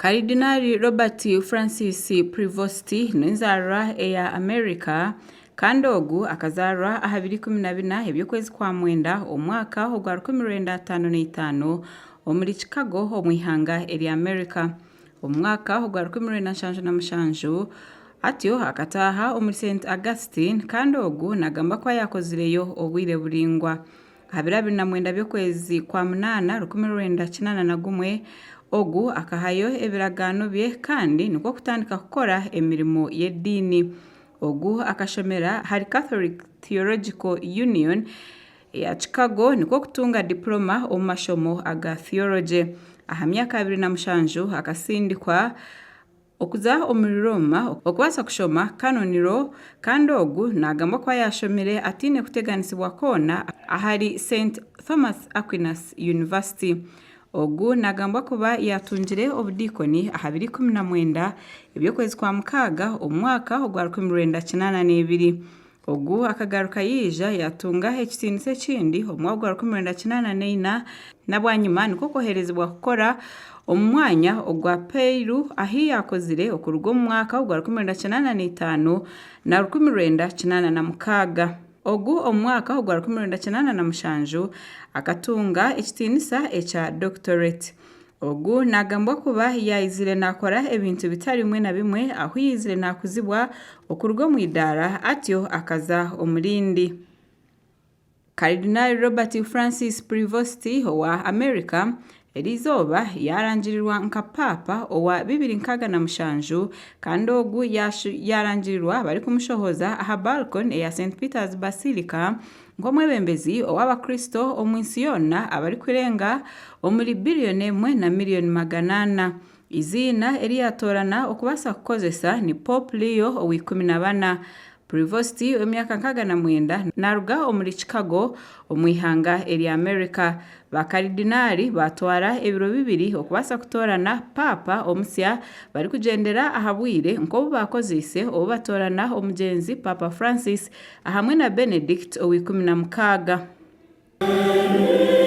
Karidinaali Robert Francis Prevost n'enzaarwa eya America kandi ogu akazaarwa aha biro 14 eby'okwezi kwa Mwenda omu mwaka ogwa 1955 omuri Chicago omu ihanga erya America. Omu mwaka ogwa 1977 atyo akataaha omuri St Augustine kandi ogu nagamba ku yaakozireyo obwire buraingwa. Aha biro 29 by'okwezi kwa Munaana 1981, ogu akahayo ebiragaano bye kandi nikwo kutandika kukora emirimo y'ediini. Ogu akashomera ahari Catholic Theological Union eya Chicago nikwo kutunga dipuloma omu mashomo aga Theology. Aha myaka 27 akasindikwa Okuza omuri Rooma okubaasa kushoma Canon Law kandi ogu naagambwa kuba yaashomire ataine kuteganisibwa kwona ahari Saint Thomas Aquinas University. Ogu naagambwa kuba yaatungire obudiikoni aha biro 19 eby'okwezi kwa Mukaaga omu mwaka ogwa 1982. Ogu akagaruka yaija yaatunga ekitiinisa ekindi omu mwaka gwa 1984 na bwanyima nikwo kwoherezibwa kukora omu mwanya ogwa Peru ahu yaakozire okuruga omu mwaka ogwa 1985 na 1986. Ogu omu mwaka ogwa 1987 akatunga ekitiinisa ekya Doctorate. Ogu naagambwa kuba yaizire naakora ebintu bitari bimwe na bimwe ahu yaizire naakuzibwa okuruga omu idaara atyo akaza omu rindi. Karidinaali Robert Francis Prevost owa America eriizooba yaarangirirwa nka Paapa owa 2067 kandi ogu yaarangirirwa barikumushohoza aha balcony eya St Peter's Basilica Nk'omwebembezi ow'Abakristo omu nsi yoona abarikurenga omuri biriyoni emwe na miriyoni 400. Eiziina eri yaatoorana okubaasa kukozesa ni Pope Leo owa 14. Prevost ow'emyaka 69 naaruga omuri Chicago omu ihanga erya America. Baakarидinaali baatwara ebiro bibiri okubaasa kutoorana Paapa omusya barikugyendera aha bwire nk'obu baakozeise obu batoorana omugyenzi Paapa Francis ahamwe na Benedict owa 16.